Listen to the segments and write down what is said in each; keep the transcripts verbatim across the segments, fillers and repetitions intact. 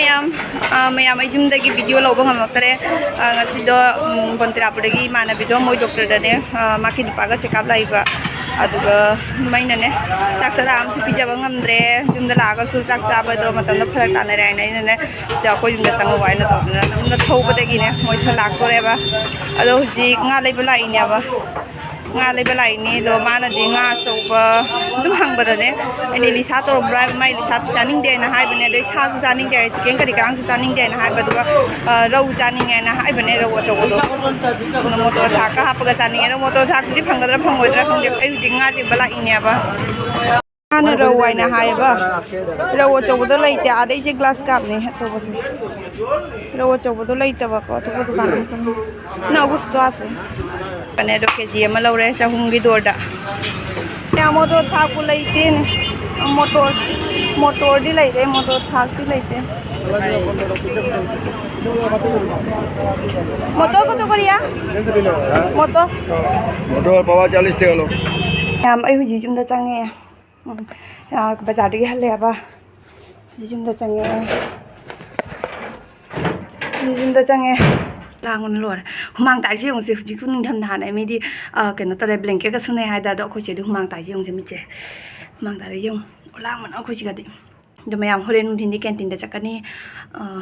ꯃꯌꯥꯝ, ꯑ, ꯃꯌꯥꯝ, ꯑꯩ ꯌꯨꯝꯗꯒꯤ ꯚꯤꯗꯤꯑꯣ ꯂꯧꯕ ꯉꯝꯃꯛꯇꯔꯦ꯫ ꯑ, ꯉꯁꯤꯗꯣ, ꯎꯝ, ꯕꯣꯟꯇꯤꯔꯥꯄꯨꯔꯗꯒꯤ ꯏꯃꯥꯟꯅꯕꯤꯗꯣ ꯃꯣꯏ ꯗꯣꯛꯇꯔꯗꯅꯦ, ꯑ, ꯃꯥꯒꯤ ꯅꯨꯄꯥꯒ ꯆꯦꯛꯑꯞ ꯂꯥꯛꯏꯕ꯫ ꯑꯗꯨꯒ ꯑꯗꯨꯝ ꯑꯩꯅꯅꯦ, ꯆꯥꯛ ꯆꯔꯥ ꯑꯃꯁꯨ ꯄꯤꯖꯕ ꯉꯝꯗ꯭ꯔꯦ꯫ ꯌꯨꯝꯗ ꯂꯥꯛꯑꯒꯁꯨ ꯆꯥꯛ ꯆꯥꯕꯗꯣ ꯃꯇꯝꯗꯣ ꯐꯔꯛ ꯇꯥꯅꯔꯦ ꯍꯥꯏꯅ ꯑꯩꯅꯅꯦ, ꯁꯤꯗ ꯑꯩꯈꯣꯏ ꯌꯨꯝꯗ ꯆꯪꯉꯛꯑꯣ ꯍꯥꯏꯅ ꯇꯧꯗꯅ ꯅꯝꯅ ꯊꯧꯕꯗꯒꯤꯅꯦ, ꯃꯣꯏꯁꯨ ꯂꯥꯛꯇꯣꯔꯦꯕ꯫ ꯑꯗꯣ ꯍꯧꯖꯤꯛ ꯉꯥ ꯂꯩꯕ ꯂꯥꯛꯏꯅꯦꯕ꯫ ꯉꯥ ꯂꯩꯕ ꯂꯥꯛꯏꯅꯦ꯫ ꯑꯗꯣ ꯃꯥꯅꯗꯤ ꯉꯥ ꯑꯆꯧꯕ ꯑꯗꯨꯝ ꯍꯪꯕꯗꯅꯦ, ꯑꯩꯅ ꯏꯂꯤꯁꯥ ꯇꯧꯔꯝꯕ꯭ꯔꯣ ꯍꯥꯏꯕ, ꯃꯥ ꯏꯂꯤꯁꯥ ꯆꯥꯅꯤꯡꯗꯦ ꯍꯥꯏꯅ ꯍꯥꯏꯕꯅꯦ꯫ ꯑꯗꯩ ꯁꯥꯁꯨ ꯆꯥꯅꯤꯡꯗꯦ ꯍꯥꯏ, ꯆꯤꯀꯦꯟ ꯀꯔꯤ ꯀꯔꯥꯡꯁꯨ ꯆꯥꯅꯤꯡꯗꯦ ꯍꯥꯏꯅ ꯍꯥꯏꯕ, ꯑꯗꯨꯒ, ꯑ, ꯔꯧ ꯆꯥꯅꯤꯡꯉꯦꯅ ꯍꯥꯏꯕꯅꯦ, ꯔꯧ ꯑꯆꯧꯕꯗꯣ꯫ ꯑꯗꯨꯅ ꯃꯣꯇꯣꯔ ꯊꯥꯛꯀ ꯍꯥꯞꯄꯒ ꯆꯥꯅꯤꯡꯉꯦ꯫ ꯑꯗꯣ ꯃꯣꯇꯣꯔ ꯊꯥꯛꯇꯨꯗꯤ ꯐꯪꯒꯗ꯭ꯔꯥ ꯐꯪꯉꯣꯏꯗ꯭ꯔꯥ ꯈꯪꯗꯦ꯫ ꯑꯩ ꯍꯧꯖꯤꯛ ꯉꯥ ꯆꯦꯟꯕ ꯂꯥꯛꯏꯅꯦꯕ꯫ ꯃꯥꯅ ꯔꯧ ꯍꯥꯏꯅ ꯍꯥꯏꯌꯦꯕ꯫ ꯔꯧ ꯑꯆꯧꯕꯗꯣ ꯂꯩꯇꯦ꯫ ꯑꯥꯗꯩꯁꯦ ꯒ꯭ꯂꯥꯁ ꯀꯥꯞꯅꯦ ꯑꯆꯧꯕꯁꯦ꯫ ꯔꯧ ꯑꯆꯧꯕꯗꯣ ꯂꯩꯇꯕꯀꯣ꯫ ꯑꯇꯣꯞꯄ ꯗꯨꯀꯥꯟ ꯑꯃ ꯆꯪꯉꯦ꯫ ꯅꯪ ꯑꯒꯨꯁꯇꯣ ꯍꯥꯞꯁꯦ꯫ ꯀꯅꯦ ꯑꯗꯣ ꯀꯦ ꯖꯤ ꯑꯃ ꯂꯧꯔꯦ ꯆꯍꯨꯝꯒꯤ ꯗꯣꯔꯗ꯫ ꯌꯥ, ꯃꯣꯇꯣꯔ ꯊꯥꯛꯄꯨ ꯂꯩꯇꯦꯅꯦ꯫ ꯃꯣꯇꯣꯔ, ꯃꯣꯇꯣꯔꯗꯤ ꯂꯩꯔꯦ, ꯃꯣꯇꯣꯔ ꯊꯥꯛꯇꯤ ꯂꯩꯇꯦ꯫ ꯃꯣꯇꯣꯔ ꯀꯣꯇꯣ ꯀꯣꯔꯤꯌꯥ? ꯃꯣꯇꯣꯔ? ꯃꯣꯇꯣꯔ ꯄꯋꯥ ꯆꯥꯂꯤꯁ ꯇꯦ ꯍꯜꯂꯣ꯫ ꯌꯥꯝ, ꯑꯩ ꯍꯧꯖꯤꯛ ꯌꯨꯝꯗ ꯆꯪꯉꯦ꯫ ꯎꯝ, ꯑ, ꯕꯖꯥꯔꯗꯒꯤ ꯍꯜꯂꯛꯑꯦꯕ꯫ ꯍꯧꯖꯤꯛ ꯌꯨꯝꯗ ꯆꯪꯉꯛꯑꯦ꯫ ꯍꯧꯖꯤꯛ ꯌꯨꯝꯗ ꯆꯪꯉꯦ꯫ ꯂꯥꯡꯕꯅ ꯂꯣꯏꯔꯦ꯫ ꯍꯨꯃꯥꯡ ꯇꯥꯏꯁꯦ ꯌꯦꯡꯉꯨꯁꯦ꯫ ꯍꯧꯖꯤꯛꯄꯨ ꯅꯤꯡꯊꯝ ꯊꯥꯅꯦ꯫ ꯃꯤꯗꯤ, ꯑ, ꯀꯩꯅꯣ ꯇꯧꯔꯦ, ꯕ꯭ꯂꯦꯡꯀꯦꯠꯀ ꯁꯨꯅꯩ ꯍꯥꯏ ꯇꯥꯔꯦ꯫ ꯑꯗꯣ ꯑꯩꯈꯣꯏ ꯆꯦꯗꯤ ꯍꯨꯃꯥꯡ ꯇꯥꯏꯁꯦ ꯌꯦꯡꯉꯨꯁꯦ, ꯃꯤꯠꯁꯦ꯫ ꯍꯨꯃꯥꯡ ꯇꯥꯔꯦ ꯌꯦꯡꯉꯨ꯫ ꯂꯥꯡꯕꯅ ꯑꯩꯈꯣꯏ ꯁꯤꯒꯗꯤ꯫ ꯑꯗꯣ ꯃꯌꯥꯝ ꯍꯣꯔꯦꯟ ꯅꯨꯡꯊꯤꯟꯗꯤ ꯀꯦꯟꯇꯤꯟꯗ ꯆꯠꯀꯅꯤ꯫ ꯑ,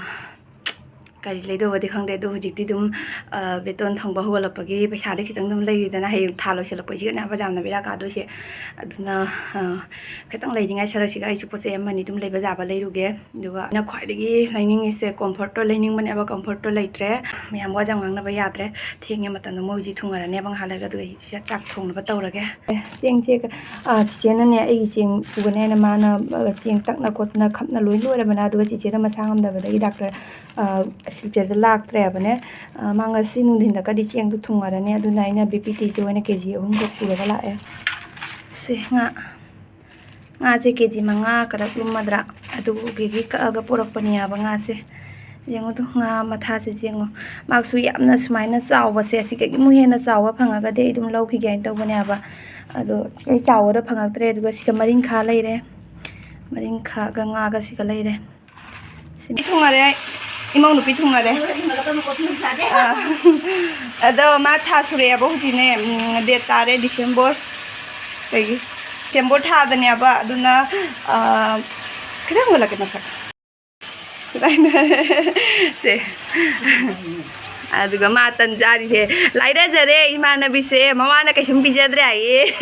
ꯀꯔꯤ ꯂꯩꯗꯧꯕꯗꯤ ꯈꯪꯗꯦ, ꯑꯗꯣ ꯍꯧꯖꯤꯛꯇꯤ ꯑꯗꯨꯝ, ꯑ, ꯕꯦꯇꯣꯟ ꯊꯪꯕ ꯍꯧꯒꯠꯂꯛꯄꯒꯤ ꯄꯩꯁꯥꯗꯤ ꯈꯤꯇꯪ ꯑꯗꯨꯝ ꯂꯩꯔꯤꯗꯅ, ꯍꯌꯦꯡ ꯊꯥ ꯂꯣꯏꯁꯤꯜꯂꯛꯄꯁꯤꯒꯅꯦ ꯍꯥꯏꯕ ꯌꯥꯝꯅ ꯕꯦꯔꯥ ꯀꯥꯗꯣꯏꯁꯦ꯫ ꯑꯗꯨꯅ, ꯑ, ꯈꯤꯇꯪ ꯂꯩꯔꯤꯉꯩ ꯁꯔꯛꯁꯤꯒ ꯑꯩꯁꯨ ꯄꯣꯠ ꯆꯩ ꯑꯃꯅꯤ ꯑꯗꯨꯝ ꯂꯩꯕ ꯌꯥꯕ ꯂꯩꯔꯨꯒꯦ꯫ ꯑꯗꯨꯒ ꯑꯩꯅ ꯈ꯭ꯋꯥꯏꯗꯒꯤ ꯂꯩꯅꯤꯡꯉꯤꯁꯦ ꯀꯝꯐꯣꯔꯠꯇꯣ ꯂꯩꯅꯤꯡꯕꯅꯦꯕ, ꯀꯝꯐꯣꯔꯠꯇꯣ ꯂꯩꯇ꯭ꯔꯦ꯫ ꯃꯌꯥꯝ ꯋꯥ ꯌꯥꯝ ꯉꯥꯡꯅꯕ ꯌꯥꯗ꯭ꯔꯦ, ꯊꯦꯡꯉꯦ ꯃꯇꯝꯗꯣ, ꯃꯣꯏ ꯍꯧꯖꯤꯛ ꯊꯨꯡꯉꯔꯅꯦꯕ ꯉꯥꯏꯍꯥꯛ ꯂꯩꯔꯒ, ꯑꯗꯨꯒ ꯑꯩ ꯆꯥꯛ ꯊꯣꯡꯅꯕ ꯇꯧꯔꯒꯦ꯫ ꯆꯦꯡꯁꯦ, ꯑ, ꯆꯤꯆꯦꯅꯅꯦ ꯑꯩꯒꯤ ꯆꯦꯡ ꯄꯨꯒꯅꯤ ꯍꯥꯏꯅ ꯃꯥꯅ, ꯑ, ꯆꯦꯡ ꯇꯛꯅ ꯈꯣꯠꯇꯅ ꯈꯞꯅ ꯂꯣꯏ ꯂꯣꯏꯔꯕꯅꯦ꯫ ꯑꯗꯨꯒ ꯆꯤꯆꯦꯗ ꯃꯁꯥ ꯉꯝꯗꯕꯗꯒꯤ ꯗꯥꯛꯇꯔ, ꯑ, ꯁꯤꯜꯆꯔꯗ ꯂꯥꯛꯇ꯭ꯔꯦꯕꯅꯦ꯫ ꯑ, ꯃꯥ ꯉꯁꯤ ꯅꯨꯡꯊꯤꯟꯗꯀꯗꯤ ꯆꯦꯡꯗꯨ ꯊꯨꯡꯉꯔꯅꯤ꯫ ꯑꯗꯨꯅ ꯑꯩꯅ ꯕꯤ ꯄꯤ ꯇꯤꯁꯦ ꯑꯣꯏꯅ ꯀꯦ ꯖꯤ ꯑꯍꯨꯝꯈꯛ ꯄꯨꯔꯒ ꯂꯥꯛꯑꯦ꯫ ꯁꯦ ꯉꯥ, ꯉꯥꯁꯦ ꯀꯦ ꯖꯤ ꯃꯉꯥ ꯈꯔ ꯂꯨꯝꯃꯗ꯭ꯔꯥ, ꯑꯗꯨꯒꯤ ꯀꯛꯑꯒ ꯄꯨꯔꯛꯄꯅꯦꯕ ꯉꯥꯁꯦ꯫ ꯌꯦꯡꯉꯨ ꯑꯗꯨ, ꯉꯥ ꯃꯊꯥꯁꯦ ꯌꯦꯡꯉꯨ꯫ ꯃꯥꯁꯨ ꯌꯥꯝꯅ ꯁꯨꯃꯥꯏꯅ ꯆꯥꯎꯕꯁꯦ, ꯑꯁꯤꯗꯒꯤ ꯑꯃꯨꯛ ꯍꯦꯟꯅ ꯆꯥꯎꯕ ꯐꯪꯉꯒꯗꯤ ꯑꯩ ꯑꯗꯨꯝ ꯂꯧꯈꯤꯒꯦ ꯍꯥꯏꯅ ꯇꯧꯕꯅꯦꯕ꯫ ꯑꯗꯣ ꯑꯩ ꯆꯥꯎꯕꯗ ꯐꯪꯉꯛꯇ꯭ꯔꯦ꯫ ꯑꯗꯨꯒ ꯁꯤꯗ ꯃꯔꯤꯡꯈꯥ ꯂꯩꯔꯦ, ꯃꯔꯤꯡꯈꯥꯒ ꯉꯥꯒ ꯁꯤꯒ ꯂꯩꯔꯦ꯫ ꯅꯨꯄꯤ ꯊꯨꯡꯉꯔꯦ, ꯏꯃꯧ ꯅꯨꯄꯤ ꯊꯨꯡꯉꯔꯦ꯫ ꯑꯥ꯫ ꯑꯗꯣ ꯃꯥ ꯊꯥ ꯁꯨꯔꯛꯑꯦꯕ ꯍꯧꯖꯤꯛꯅꯦ, ꯎꯝ, date ꯇꯥꯔꯦ December꯫ ꯀꯩꯒꯤ? December ꯊꯥꯗꯅꯦꯕ, ꯑꯗꯨꯅ, ꯑꯥ, ꯈꯤꯇꯪ ꯎꯠꯂꯛꯀꯦ ꯃꯁꯛ꯫ ꯁꯦ꯫ ꯑꯗꯨꯒ ꯃꯥ ꯇꯟ ꯆꯥꯔꯤꯁꯦ, ꯂꯥꯏꯔꯖꯔꯦ ꯏꯃꯥꯟꯅꯕꯤꯁꯦ, ꯃꯃꯥꯅ ꯀꯩꯁꯨꯝ ꯄꯤꯖꯗ꯭ꯔꯦ ꯍꯥꯏꯌꯦ꯫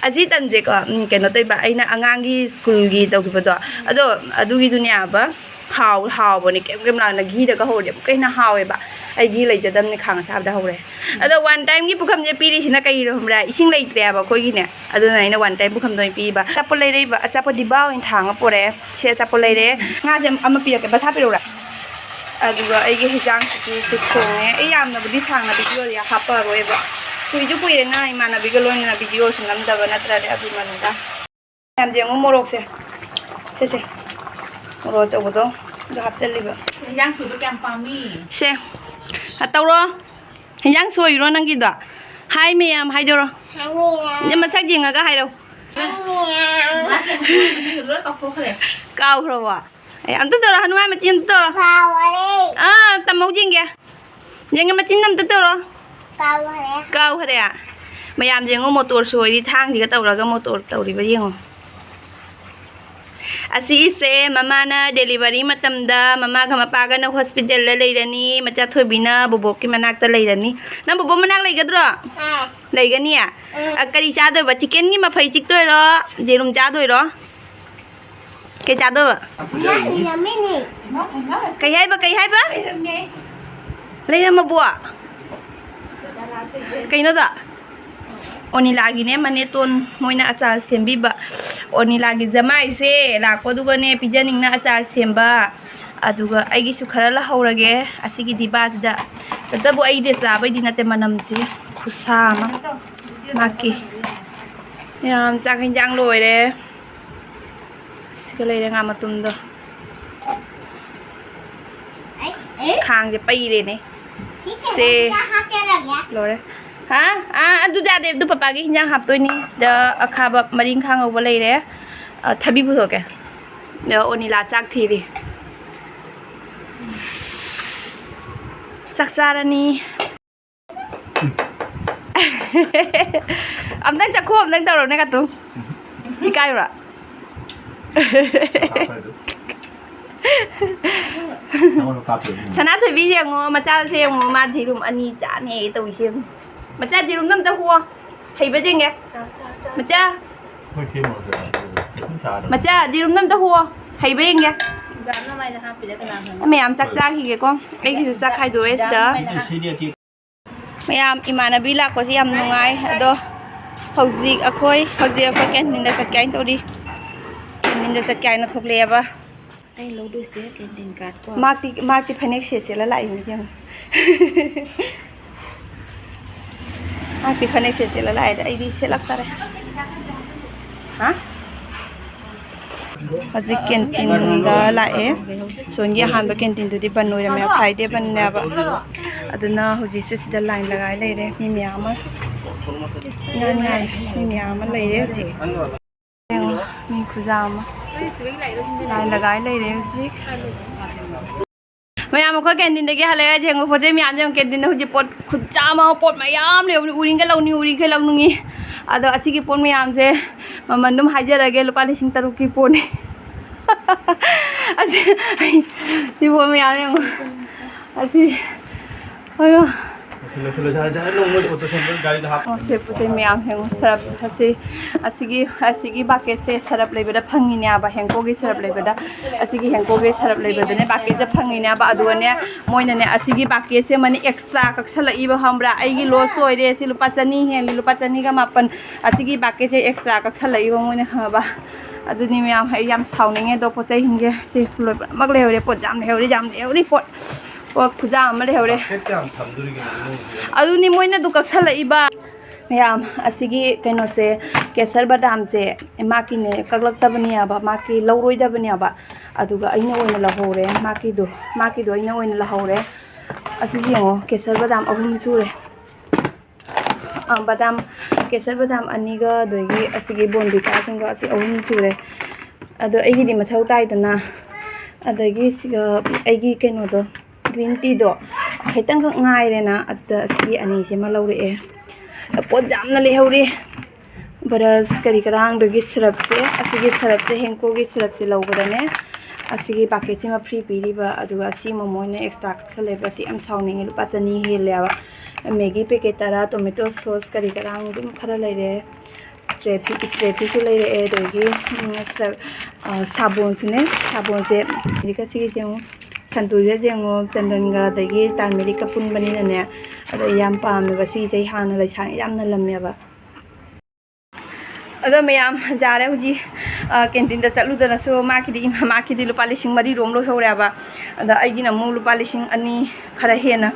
ꯑꯁꯤ ꯇꯟꯁꯦꯀꯣ, ꯎꯝ, ꯀꯩꯅꯣ ꯇꯧꯕ, ꯑꯩꯅ ꯑꯉꯥꯡꯒꯤ ꯁ꯭ꯀꯨꯜꯒꯤ ꯇꯧꯈꯤꯕꯗꯣ, ꯑꯗꯣ ꯑꯗꯨꯒꯤꯗꯨꯅꯦꯕ꯫ ꯍꯥꯎ-, ꯍꯥꯎꯕꯅꯦ꯫ ꯀꯦꯝ ꯀꯦꯝ ꯂꯥꯎꯅ ꯘꯤꯗꯒ ꯍꯧꯔꯗꯤ ꯑꯃꯨꯛꯀ ꯍꯦꯟꯅ ꯍꯥꯎꯋꯦꯕ꯫ ꯑꯩ ꯘꯤ ꯂꯩꯖꯗꯕꯅꯤ, ꯈꯥꯡ ꯑꯁꯥꯕꯗ ꯍꯧꯔꯦ꯫ ꯑꯗꯣ one time ꯒꯤ ꯄꯨꯈꯝꯁꯦ ꯄꯤꯔꯤꯁꯤꯅ ꯀꯩꯒꯤꯅꯣ ꯈꯪꯕ꯭ꯔꯥ? ꯏꯁꯤꯡ ꯂꯩꯇ꯭ꯔꯦꯕ ꯑꯩꯈꯣꯏꯒꯤꯅꯦ꯫ ꯑꯗꯨꯅ ꯑꯩꯅ one time ꯄꯨꯈꯝꯗ ꯑꯣꯏꯅ ꯄꯤꯕ꯫ ꯑꯆꯥꯄꯣꯠ ꯂꯩꯔꯛꯏꯕ, ꯑꯆꯥꯄꯣꯠ ꯗꯤꯕꯥ ꯑꯣꯏꯅ ꯊꯥꯡꯉ ꯄꯣꯔꯛꯑꯦ꯫ ꯁꯦ, ꯑꯆꯥꯄꯣꯠ ꯂꯩꯔꯦ꯫ ꯉꯥꯁꯦ ꯑꯃ ꯄꯤꯔꯛꯀꯦ, ꯕꯊꯥ ꯄꯤꯔꯛꯎꯔꯥ? ꯑꯗꯨꯒ ꯑꯩꯒꯤ ꯍꯤꯟꯖꯥꯡꯁꯤꯗꯤ ꯁꯤ ꯊꯣꯡꯉꯦ꯫ ꯑꯩ ꯌꯥꯝꯅꯕꯨꯗꯤ ꯁꯥꯡꯅ video ꯁꯦ ꯍꯥꯞꯄꯛꯑꯔꯣꯏꯕ꯫ ꯀꯨꯏꯁꯨ ꯀꯨꯏꯔꯦꯅ ꯏꯃꯥꯟꯅꯕꯤꯒ ꯂꯣꯏꯅꯅ video ꯁꯨ ꯅꯝꯗꯕ, ꯅꯠꯇ꯭ꯔꯗꯤ ꯑꯗꯨ ꯃꯅꯨꯡꯗ ꯌꯥꯝ ꯌꯦꯡꯉꯨ ꯃꯣꯔꯣꯛꯁꯦ꯫ ꯁꯦ, ꯁꯦ꯫ ꯃꯣꯔꯣꯛ ꯑꯆꯧꯕꯗꯣ ꯑꯗꯨ ꯍꯥꯞꯆꯜꯂꯤꯕ꯫ ꯏꯟꯖꯥꯡ ꯁꯣꯏꯕ ꯀꯌꯥꯝ ꯄꯥꯝꯃꯤ? ꯁꯦ꯫ ꯑ, ꯇꯧꯔꯣ꯫ ꯏꯟꯖꯥꯡ ꯁꯣꯏꯔꯣ ꯅꯪꯒꯤꯗꯣ꯫ Hi ꯃꯌꯥꯝ ꯍꯥꯏꯗꯣꯔꯣ꯫ Hi ꯃꯌꯥꯝ꯫ ꯅꯪ ꯃꯁꯛ ꯌꯦꯡꯉꯒ ꯍꯥꯏꯔꯣ꯫ Hi ꯃꯌꯥꯝ꯫ ꯃꯥ ꯀꯩꯅꯣ ꯃꯆꯤꯟꯗꯣ ꯂꯣꯏ ꯀꯥꯎꯊꯣꯛꯈ꯭ꯔꯦ꯫ ꯀꯥꯎꯈ꯭ꯔꯕꯣ? ꯑꯦ, ꯑꯝꯇ ꯇꯧꯔꯣ, ꯍꯅꯨꯃꯥꯟ ꯃꯆꯤꯟ ꯑꯝꯇ ꯇꯧꯔꯣ꯫ ꯀꯥꯎꯔꯦ꯫ ꯑꯥ, ꯇꯝꯍꯧ ꯌꯦꯡꯒꯦ꯫ ꯌꯦꯡꯒꯦ, ꯃꯆꯤꯟ ꯑꯝꯇ ꯇꯧꯔꯣ꯫ ꯀꯥꯎꯈ꯭ꯔꯦ꯫ ꯀꯥꯎꯈ꯭ꯔꯦ? ꯃꯌꯥꯝ ꯌꯦꯡꯉꯣ, ꯃꯣꯇꯣꯔ ꯁꯣꯏꯔꯤ, ꯊꯥꯡꯁꯤꯒ ꯇꯧꯔꯒ ꯃꯣꯇꯣꯔ ꯇꯧꯔꯤꯕ ꯌꯦꯡꯉꯣ꯫ ꯑꯁꯤꯁꯦ ꯃꯃꯥꯅ delivery ꯃꯇꯝꯗ ꯃꯃꯥꯒ ꯃꯄꯥꯒꯅ hospital ꯗ ꯂꯩꯔꯅꯤ, ꯃꯆꯥ ꯊꯣꯏꯕꯤꯅ ꯕꯣꯕꯣꯛꯀꯤ ꯃꯅꯥꯛꯇ ꯂꯩꯔꯅꯤ꯫ ꯅꯪ ꯕꯣꯕꯣꯛ ꯃꯅꯥꯛ ꯂꯩꯒꯗ꯭ꯔꯣ? ꯑꯥ꯫ ꯂꯩꯒꯅꯤ? ꯎꯝ꯫ ꯑ, ꯀꯔꯤ ꯆꯥꯗꯣꯏꯕ? Chicken ꯒꯤ ꯃꯐꯩ ꯆꯤꯛꯇꯣꯏꯔꯣ? ꯌꯦꯔꯨꯝ ꯆꯥꯗꯣꯏꯔꯣ? ꯀꯩ ꯆꯥꯗꯣꯏꯕ? ꯌꯥꯝꯃꯤꯅꯦ꯫ ꯀꯩ ꯍꯥꯏꯕ, ꯀꯩ ꯍꯥꯏꯕ? ꯂꯩꯔꯝꯃꯕꯣ? ꯀꯩꯅꯣꯗꯣ? ꯑꯣꯅꯤꯂꯥꯒꯤꯅꯦ, ꯃꯅꯦꯇꯣꯟ ꯃꯣꯏꯅ ꯑꯆꯥꯔ ꯁꯦꯝꯕꯤꯕ꯫ ꯑꯣꯅꯤꯂꯥꯒꯤ ꯖꯃꯥꯏꯁꯦ ꯂꯥꯛꯄꯗꯨꯒꯅꯦ, ꯄꯤꯖꯅꯤꯡꯅ ꯑꯆꯥꯔ ꯁꯦꯝꯕ꯫ ꯑꯗꯨꯒ ꯑꯩꯒꯤꯁꯨ ꯈꯔ ꯂꯧꯍꯧꯔꯒꯦ ꯑꯁꯤꯒꯤ ꯗꯤꯕꯥꯁꯤꯗ꯫ ꯇꯇꯕꯨ ꯑꯩꯗꯤ ꯆꯥꯕꯩꯗꯤ ꯅꯠꯇꯦ, ꯃꯅꯝꯁꯤ ꯈꯨꯁꯥ ꯑꯃ꯫ ꯃꯥꯀꯤ ꯌꯥꯝ ꯆꯥꯛ ꯍꯦꯟꯖꯥꯡ ꯂꯣꯏꯔꯦ꯫ ꯁꯤꯒ ꯂꯩꯔꯦ ꯉꯥ ꯃꯇꯨꯝꯗꯣ꯫ ꯈꯥꯡꯁꯦ ꯄꯩꯔꯦꯅꯦ꯫ ꯁꯦ꯫ ꯂꯣꯏꯔꯦ꯫ ꯍꯥ? ꯑꯥ, ꯑꯗꯨ ꯌꯥꯗꯦ꯫ ꯑꯗꯨ ꯄꯄꯥꯒꯤ ꯍꯤꯟꯖꯥꯡ ꯍꯥꯞꯇꯣꯏꯅꯤ꯫ ꯁꯤꯗ ꯑꯈꯥꯕ ꯃꯔꯤꯡꯈꯥ ꯉꯧꯕ ꯂꯩꯔꯦ꯫ ꯑ, ꯊꯕꯤ ꯄꯨꯊꯣꯛꯀꯦ꯫ ꯑꯗꯣ ꯑꯣꯅꯤꯂꯥ ꯆꯥꯛ ꯊꯤꯔꯤ꯫ ꯆꯥꯛ ꯆꯥꯔꯅꯤ꯫ ꯑꯝꯇꯪ ꯆꯠꯈꯣ, ꯑꯝꯇꯪ ꯇꯧꯔꯣꯅꯦ ꯀꯥꯇꯨ꯫ ꯏꯀꯥꯏꯕ꯭ꯔꯥ? ꯅꯉꯣꯟꯗ ꯀꯥꯞꯄꯦ꯫ ꯁꯅꯥꯊꯣꯏꯕꯤ ꯌꯦꯡꯉꯣ, ꯃꯆꯥꯁꯦ ꯌꯦꯡꯉꯣ, ꯃꯥ ꯌꯦꯔꯨꯝ ꯑꯅꯤ ꯆꯥꯅꯦ ꯇꯧꯏꯁꯦ ꯌꯦꯡꯉꯣ꯫ ꯃꯆꯥ, ꯌꯦꯔꯨꯝꯗꯣ ꯑꯝꯇ ꯍꯨꯑꯣ꯫ ꯍꯩꯕ ꯌꯦꯡꯒꯦ꯫ ꯆꯥ, ꯆꯥ, ꯆꯥ, ꯃꯆꯥ꯫ ꯆꯥ꯫ ꯑꯩꯈꯣꯏ ꯁꯤ ꯃꯣꯔꯣꯛꯁꯦ ꯀꯩꯁꯨꯝ ꯆꯥꯔꯣꯏ꯫ ꯃꯆꯥ, ꯌꯦꯔꯨꯝꯗꯣ ꯑꯝꯇ ꯍꯨꯑꯣ꯫ ꯍꯩꯕ ꯌꯦꯡꯒꯦ꯫ ꯖꯥꯝꯅ ꯃꯥꯏꯗ ꯍꯥꯞꯄꯤꯔ ꯀꯅꯥ ꯈꯪꯕ? ꯃꯌꯥꯝ ꯆꯥꯛ ꯆꯥꯈꯤꯒꯦꯀꯣ꯫ ꯑꯩꯒꯤꯁꯨ ꯆꯥꯛ ꯈꯥꯏꯗꯣꯛꯑꯦ ꯁꯤꯗ꯫ ꯖꯥꯝꯅ ꯃꯥꯏꯗ ꯍꯥꯞ- ꯁꯤꯗꯤ ꯑꯇꯦꯛ- ꯃꯌꯥꯝ ꯏꯃꯥꯟꯅꯕꯤ ꯂꯥꯛꯄꯁꯦ ꯌꯥꯝ ꯅꯨꯡꯉꯥꯏ꯫ ꯑꯗꯣ ꯍꯧꯖꯤꯛ ꯑꯩꯈꯣꯏ, ꯍꯧꯖꯤꯛ ꯑꯩꯈꯣꯏ ꯀꯦꯟꯇꯤꯟꯗ ꯆꯠꯀꯦ ꯍꯥꯏꯅ ꯇꯧꯔꯤ꯫ ꯀꯦꯟꯇꯤꯟꯗ ꯆꯠꯀꯦ ꯍꯥꯏꯅ ꯊꯣꯛꯂꯛꯑꯦꯕ꯫ ꯑꯩ ꯂꯧꯗꯣꯏꯁꯦ ꯀꯦꯟꯇꯤꯟ ꯀꯥꯔꯠꯀꯣ꯫ ꯃꯥꯛꯇꯤ, ꯃꯥꯛꯇꯤ ꯐꯅꯦꯛ ꯁꯦꯠ ꯁꯦꯠꯂ ꯂꯥꯛꯏꯅꯤ ꯏꯕꯦꯝꯃ꯫ ꯃꯥꯛꯇꯤ ꯐꯅꯦꯛ ꯁꯦꯠ ꯁꯦꯠꯂ ꯂꯥꯛꯑꯦꯗ, ꯑꯩꯗꯤ ꯁꯦꯠꯂꯛꯇꯔꯦ꯫ ꯍꯥ? ꯍꯧꯖꯤꯛ ꯀꯦꯟꯇꯤꯟꯗ ꯂꯥꯛꯑꯦ꯫ ꯁꯣꯟꯒꯤ ꯑꯍꯥꯟꯕ ꯀꯦꯟꯇꯤꯟꯗꯨꯗꯤ ꯕꯟ ꯑꯣꯏꯔꯝꯃꯦ, Friday ꯕꯟꯅꯦꯕ꯫ ꯑꯗꯨꯅ ꯍꯧꯖꯤꯛꯁꯦ ꯁꯤꯗ line ꯂꯒꯥꯏ ꯂꯩꯔꯦ ꯃꯤ ꯃꯌꯥꯝ ꯑꯃ꯫ ꯏꯉꯥꯟ ꯉꯥꯜꯂꯦ, ꯃꯤ ꯃꯌꯥꯝ ꯑꯃ ꯂꯩꯔꯦ ꯍꯧꯖꯤꯛ꯫ ꯌꯦꯡꯉꯣ, ꯃꯤ ꯈꯨꯌꯥꯝ ꯑꯃ꯫ Line ꯂꯒꯥꯏ ꯂꯩꯔꯦ ꯍꯧꯖꯤꯛ꯫ ꯃꯌꯥꯝ ꯑꯩꯈꯣꯏ ꯀꯦꯟꯇꯤꯟꯗꯒꯤ ꯍꯜꯂꯛꯑꯦ꯫ ꯌꯦꯡꯉꯣ, ꯄꯣꯠ ꯆꯩ ꯃꯌꯥꯝꯁꯦ ꯌꯦꯡꯉꯣ, ꯀꯦꯟꯇꯤꯟꯗ ꯍꯧꯖꯤꯛ ꯄꯣꯠ ꯈꯨꯠꯆꯥꯝ ꯑꯃ, ꯄꯣꯠ ꯃꯌꯥꯝ ꯂꯩꯍꯧꯕꯅꯤ꯫ ꯎꯔꯤꯡꯈꯩ ꯂꯧꯅꯤꯡ, ꯎꯔꯤꯡꯈꯩ ꯂꯧꯅꯤꯡꯉꯤ꯫ ꯑꯗꯣ ꯑꯁꯤꯒꯤ ꯄꯣꯠ ꯃꯌꯥꯝꯁꯦ ꯃꯃꯜ ꯑꯗꯨꯝ ꯍꯥꯏꯖꯔꯒꯦ, ꯂꯨꯄꯥ ꯂꯤꯁꯤꯡ ꯇꯔꯨꯛꯀꯤ ꯄꯣꯠꯅꯤ꯫ ꯑꯁꯤ, ꯁꯤ ꯄꯣꯠ ꯃꯌꯥꯝ ꯌꯦꯡꯉꯣ꯫ ꯑꯁꯤ, ꯑꯌꯣ꯫ ꯂꯣꯏꯁꯤꯜꯂꯣ, ꯂꯣꯏꯁꯤꯜꯂꯣ, ꯖꯔ ꯖꯔ ꯅꯣꯡꯃꯩ ꯄꯣꯠꯇꯣ ꯁꯣꯝꯗ ꯒꯥꯔꯤꯗ ꯍꯥꯞꯄꯣ꯫ ꯑꯣ, ꯁꯦ ꯄꯣꯠ ꯆꯩ ꯃꯌꯥꯝ ꯌꯦꯡꯉꯣ, ꯁꯔꯞ ꯑꯁꯤ, ꯑꯁꯤꯒꯤ, ꯑꯁꯤꯒꯤ bucketꯁꯦ ꯁꯔꯞ ꯂꯩꯕꯗ ꯐꯪꯉꯤꯅꯦꯕ, ꯍꯦꯟꯀꯣꯒꯤ ꯁꯔꯞ ꯂꯩꯕꯗ꯫ ꯑꯁꯤꯒꯤ ꯍꯦꯟꯀꯣꯒꯤ ꯁꯔꯞ ꯂꯩꯕꯗꯅꯦ bucketꯁꯦ ꯐꯪꯉꯤꯅꯦꯕ꯫ ꯑꯗꯨꯒꯅꯦ, ꯃꯣꯏꯅꯅꯦ ꯑꯁꯤꯒꯤ bucketꯁꯦ ꯃꯅꯤ extra ꯀꯛꯁꯜꯂꯛꯏꯕ, ꯈꯪꯕ꯭ꯔꯥ? ꯑꯩꯒꯤ loss ꯑꯣꯏꯔꯦ꯫ ꯁꯤ ꯂꯨꯄꯥ ꯆꯅꯤ ꯍꯦꯜꯂꯤ, ꯂꯨꯄꯥ ꯆꯅꯤꯒ ꯃꯥꯄꯟ꯫ ꯑꯁꯤꯒꯤ bucketꯁꯦ extra ꯀꯛꯁꯜꯂꯛꯏꯕ ꯃꯣꯏꯅ, ꯈꯪꯉꯕ? ꯑꯗꯨꯅꯤ ꯃꯌꯥꯝ, ꯑꯩ ꯌꯥꯝ ꯁꯥꯎꯅꯤꯡꯉꯦ꯫ ꯑꯗꯣ ꯄꯣꯠ ꯆꯩꯁꯤꯡꯁꯦ ꯁꯤ ꯂꯣꯏꯅꯃꯛ ꯂꯩꯍꯧꯔꯦ, ꯄꯣꯠ ꯌꯥꯝ ꯂꯩꯍꯧꯔꯦ, ꯌꯥꯝ ꯂꯩꯍꯧꯔꯦ ꯄꯣꯠ꯫ ꯄꯣꯠ ꯈꯨꯌꯥꯝ ꯑꯃ ꯂꯩꯍꯧꯔꯦ꯫ Bucket ꯀꯌꯥꯝ ꯊꯝꯗꯣꯔꯤꯒꯦ ꯏꯃꯨꯡꯁꯤꯗ? ꯑꯗꯨꯅꯤ ꯃꯣꯏꯅ ꯑꯗꯨ ꯀꯛꯁꯜꯂꯛꯏꯕ꯫ ꯃꯌꯥꯝ, ꯑꯁꯤꯒꯤ ꯀꯩꯅꯣꯁꯦ, ꯀꯦꯁꯔ ꯕꯗꯥꯝꯁꯦ ꯃꯥꯀꯤꯅꯦ, ꯀꯛꯂꯛꯇꯕꯅꯦꯕ, ꯃꯥꯀꯤ ꯂꯧꯔꯣꯏꯗꯕꯅꯦꯕ꯫ ꯑꯗꯨꯒ ꯑꯩꯅ ꯑꯣꯏꯅ ꯂꯧꯍꯧꯔꯦ ꯃꯥꯀꯤꯗꯣ, ꯃꯥꯀꯤꯗꯣ ꯑꯩꯅ ꯑꯣꯏꯅ ꯂꯧꯍꯧꯔꯦ꯫ ꯑꯁꯤꯁꯦ ꯌꯦꯡꯉꯣ, ꯀꯦꯁꯔ ꯕꯗꯥꯝ ꯑꯍꯨꯝ ꯁꯨꯔꯦ꯫ ꯑ, ꯕꯗꯥꯝ, ꯀꯦꯁꯔ ꯕꯗꯥꯝ ꯑꯅꯤꯒ, ꯑꯗꯒꯤ ꯑꯁꯤꯒꯤ ꯕꯣꯟꯕꯤꯇꯥꯁꯤꯡꯒ, ꯑꯁꯤ ꯑꯍꯨꯝ ꯁꯨꯔꯦ꯫ ꯑꯗꯣ ꯑꯩꯒꯤꯗꯤ ꯃꯊꯧ ꯇꯥꯏꯗꯅ꯫ ꯑꯗꯒꯤ ꯁꯤꯒ ꯑꯩꯒꯤ ꯀꯩꯅꯣꯗꯣ, ꯒ꯭ꯔꯤꯟ ꯇꯤꯗꯣ ꯈꯤꯇꯪꯈꯛ ꯉꯥꯏꯔꯦꯅ, ꯑꯗꯨꯗ ꯑꯁꯤꯒꯤ ꯑꯅꯤꯁꯤꯃ ꯂꯧꯔꯛꯑꯦ꯫ ꯄꯣꯠ ꯌꯥꯝꯅ ꯂꯩꯍꯧꯔꯤ꯫ ꯕ꯭ꯔꯁ ꯀꯔꯤ ꯀꯔꯥꯡꯗꯨꯒꯤ ꯁꯔꯞꯁꯦ, ꯑꯁꯤꯒꯤ ꯁꯔꯞꯁꯦ, ꯍꯦꯟꯀꯣꯒꯤ ꯁꯔꯞꯁꯦ ꯂꯧꯕꯗꯅꯦ, ꯑꯁꯤꯒꯤ ꯄꯥꯀꯦꯠꯁꯤꯃ ꯐ꯭ꯔꯤ ꯄꯤꯔꯤꯕ, ꯑꯗꯨꯒ ꯑꯁꯤ ꯑꯃ ꯃꯣꯏꯅ ꯑꯦꯛꯁꯇ꯭ꯔꯥ ꯀꯛꯁꯜꯂꯦꯕ꯫ ꯑꯁꯤ ꯌꯥꯝ ꯁꯥꯎꯅꯤꯡꯉꯤ, ꯂꯨꯄꯥ ꯆꯅꯤ ꯍꯦꯜꯂꯦꯕ꯫ ꯃꯦꯒꯤ ꯄꯦꯀꯦꯠ ꯇꯔꯥ, ꯇꯣꯃꯦꯇꯣ ꯁꯣꯁ ꯀꯔꯤ ꯀꯔꯥꯡ ꯑꯗꯨꯝ ꯈꯔ ꯂꯩꯔꯦ꯫ ꯏꯁꯇ꯭ꯔꯦ ꯐꯤ, ꯏꯁꯇ꯭ꯔꯦ ꯐꯤꯁꯨ ꯂꯩꯔꯛꯑꯦ, ꯑꯗꯒꯤ, ꯎꯝ, ꯁ-, ꯑ, ꯁꯥꯕꯣꯟꯁꯨꯅꯦ, ꯁꯥꯕꯣꯟꯁꯦ ꯍꯧꯖꯤꯛꯀ ꯁꯤꯒꯤꯁꯦ ꯌꯦꯡꯉꯨ, ꯁꯟꯇꯨꯁꯦ ꯌꯦꯡꯉꯨ, ꯆꯟꯗꯟꯒ ꯑꯗꯒꯤ ꯇꯥꯔꯃꯦꯔꯤꯛꯀ ꯄꯨꯟꯕꯅꯤꯅꯅꯦ, ꯑꯗꯣ ꯑꯩ ꯌꯥꯝ ꯄꯥꯝꯃꯦꯕ ꯁꯤꯒꯤꯁꯦ꯫ ꯑꯩ ꯍꯥꯟꯅ ꯂꯩꯁꯥꯔꯤ ꯌꯥꯝꯅ ꯂꯝꯃꯦꯕ꯫ ꯑꯗꯣ ꯃꯌꯥꯝ ꯌꯥꯔꯦ ꯍꯧꯖꯤꯛ, ꯑ, ꯀꯦꯟꯇꯤꯟꯗ ꯆꯠꯂꯨꯗꯅꯁꯨ ꯃꯥꯒꯤꯗꯤ, ꯏꯃꯥ, ꯃꯥꯒꯤꯗꯤ ꯂꯨꯄꯥ ꯂꯤꯁꯤꯡ ꯃꯔꯤꯔꯣꯝ ꯂꯣꯏꯍꯧꯔꯦꯕ꯫ ꯑꯗ ꯑꯩꯒꯤꯅ ꯑꯃꯨꯛ ꯂꯨꯄꯥ ꯂꯤꯁꯤꯡ ꯑꯅꯤ ꯈꯔ ꯍꯦꯟꯅ,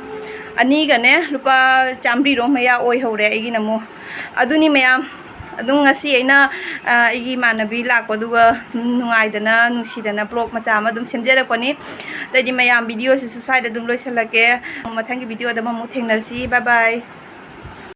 ꯑꯅꯤꯒꯅꯦ ꯂꯨꯄꯥ ꯆꯥꯝꯃꯔꯤꯔꯣꯝ ꯃꯌꯥ ꯑꯣꯏꯍꯧꯔꯦ ꯑꯩꯒꯤꯅ ꯑꯃꯨꯛ꯫ ꯑꯗꯨꯅꯤ ꯃꯌꯥꯝ, ꯑꯗꯨꯝ ꯉꯁꯤ ꯑꯩꯅ, ꯑ, ꯑꯩꯒꯤ ꯏꯃꯥꯟꯅꯕꯤ ꯂꯥꯛꯄꯗꯨꯒ ꯑꯗꯨꯝ ꯅꯨꯡꯉꯥꯏꯗꯅ, ꯅꯨꯡꯁꯤꯗꯅ vlog ꯃꯆꯥ ꯑꯃ ꯑꯗꯨꯝ ꯁꯦꯝꯖꯔꯛꯄꯅꯤ꯫ ꯑꯗꯩꯗꯤ ꯃꯌꯥꯝ, ꯚꯤꯗꯤꯑꯣꯁꯤꯁꯨ ꯁ꯭ꯋꯥꯏꯗ ꯑꯗꯨꯝ ꯂꯣꯏꯁꯤꯜꯂꯛꯀꯦ꯫ ꯃꯊꯪꯒꯤ ꯚꯤꯗꯤꯑꯣꯗ ꯑꯃꯨꯛ ꯊꯦꯡꯅꯔꯁꯤ꯫ Bye bye꯫